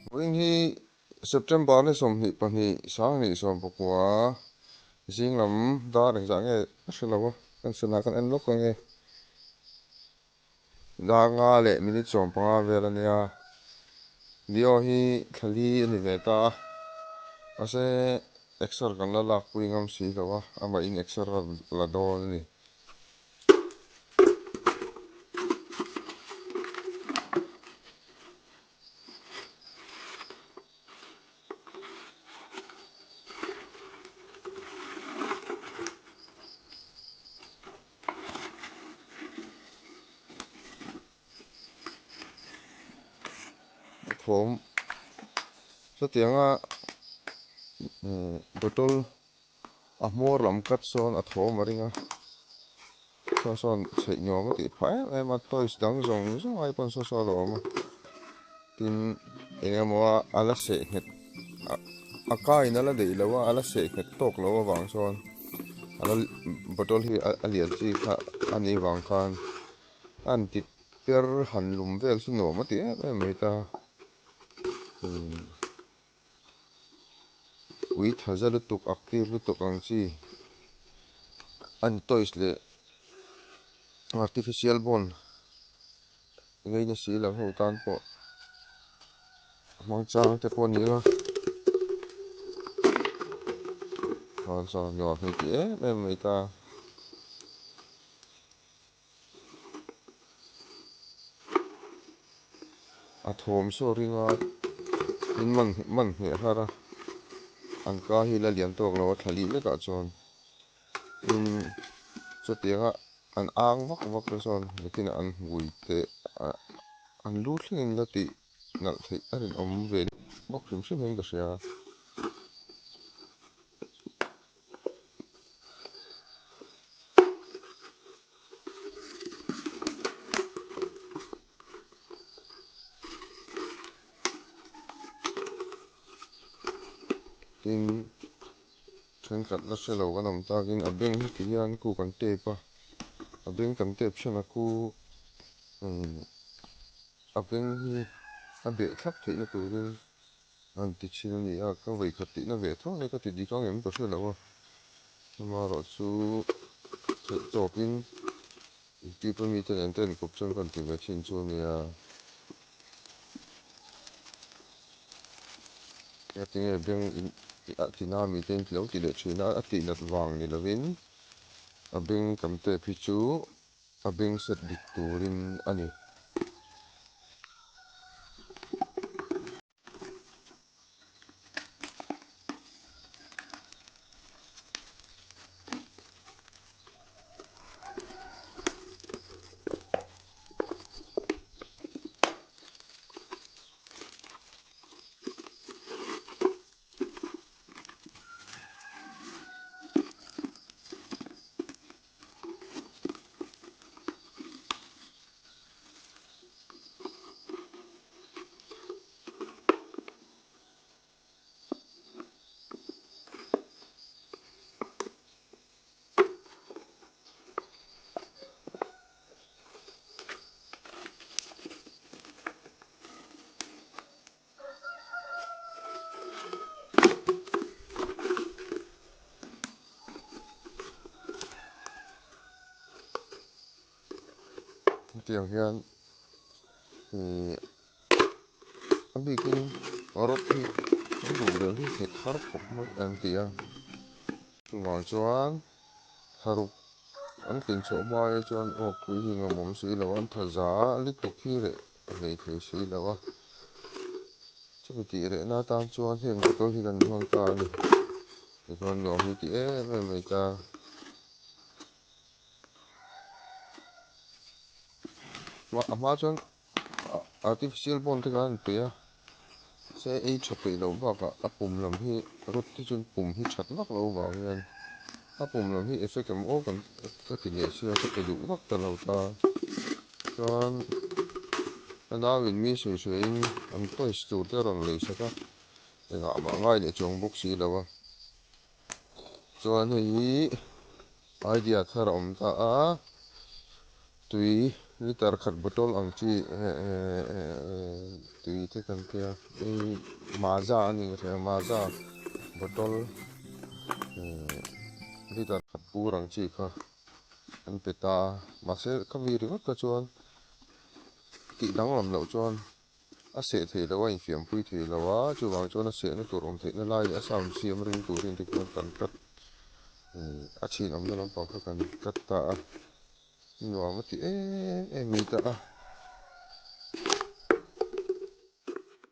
Vawiin hi September ni 22 2019 zing lam dar engzah nge ka hre lo a, kan sana kan en lawk ang e. Dar nga leh minute 15 vel a nia. Leo hi thla li a ni ve ta a, mahse exer kan la lakpui ngam si lo a, amahin exer a la dawn a ni. Thawm chutianga bottle a hmawr lam cut sawn a thawm a ring a saw sawn chheih nuam a tih phah em em a toys dang zawng zawng ai pawn saw saw a lo awm a tin eng emaw a a la seh nghet a kain a la deih lo a a la seh nghet tawk lo avang chuan a la bottle hi a lian chi kha a nih vang khan a han ti per han lum vel chu nuam a ti em em mai ta. Ui tha za lutuk active lutuk ang chi an toys leh artificial bone ngeina si lo ho tan pawh hmang chang te pawh a ni a chuan chuan nuam hi ti em em mai ta. A thawm saw ringa in man man hneh har a, an ka hi la lian tawk lo a thla lih lekah chuan in chutianga an ang vak vak te chuan nakinah an hmui te an lu thlengin la tih nalh theih a rinawm ve bawk hrim hrim hian ka hria. Tin, thenkhat la hre lo kan awm takin a beng hi ti hian khu kan tape a, a beng kan tape chhan a khu a beng hi a beh thlap theihna turin An ti thin a ni a, ka vawikhat tihna ve tho a ni, ka ti dik ang em ka hre lo a, amaherawh chu theih tawpin YouTube a mite nen te inkawp chuan ka rawn ti ve thin chu a nia. Engatinge beng in a tina mite in lo ti leh thin a, a tihnat vang ni lovin a beng kan tep hi chu a beng set dik turin a ni. Hetiang hian ihh a bikin rawt hi an duh ber hi nghet har khawp mai an ti a chuvang chuan tharuk an tlin chhuah hma hi chuan aw pui hi ngam awm si lo an tha za lutuk hi reh a hlei thei si lo a chumi tih rehna atan chuan heng motor hi kan hmang ta a ni tichuan nuam hi ti em em mai ta. A hma chuan artificial bone te khan an peih a se ei tha peih loh bakah a pum lam hi rut te chuan pum hi that vak loh avang hian a pum lam hi effect em aw kan ka ti leh sia ka pe duh vak ta lo ta chuan a nauin mi sawi sawiin an toys tur te a rawn lei sak a engah mah ngai leh chuang bawk si lo a. Chuan hei hi idea thar a awm ta a, tui Liter khat bottle ang chi tui te kan pe a hei maaza a ni ka hria maaza bottle liter khat bur ang chi kha an pe ta a mahse khami ringawt kha chuan tih danglam loh chuan a seh theih loh a infiampui theih loh a chuvang chuan a sehna tur awm theihna lai leh a sound siam ring turin te khuan kan cut a chhin awmna lampang kha kan cut ta a nuam a ti em em mai ta a.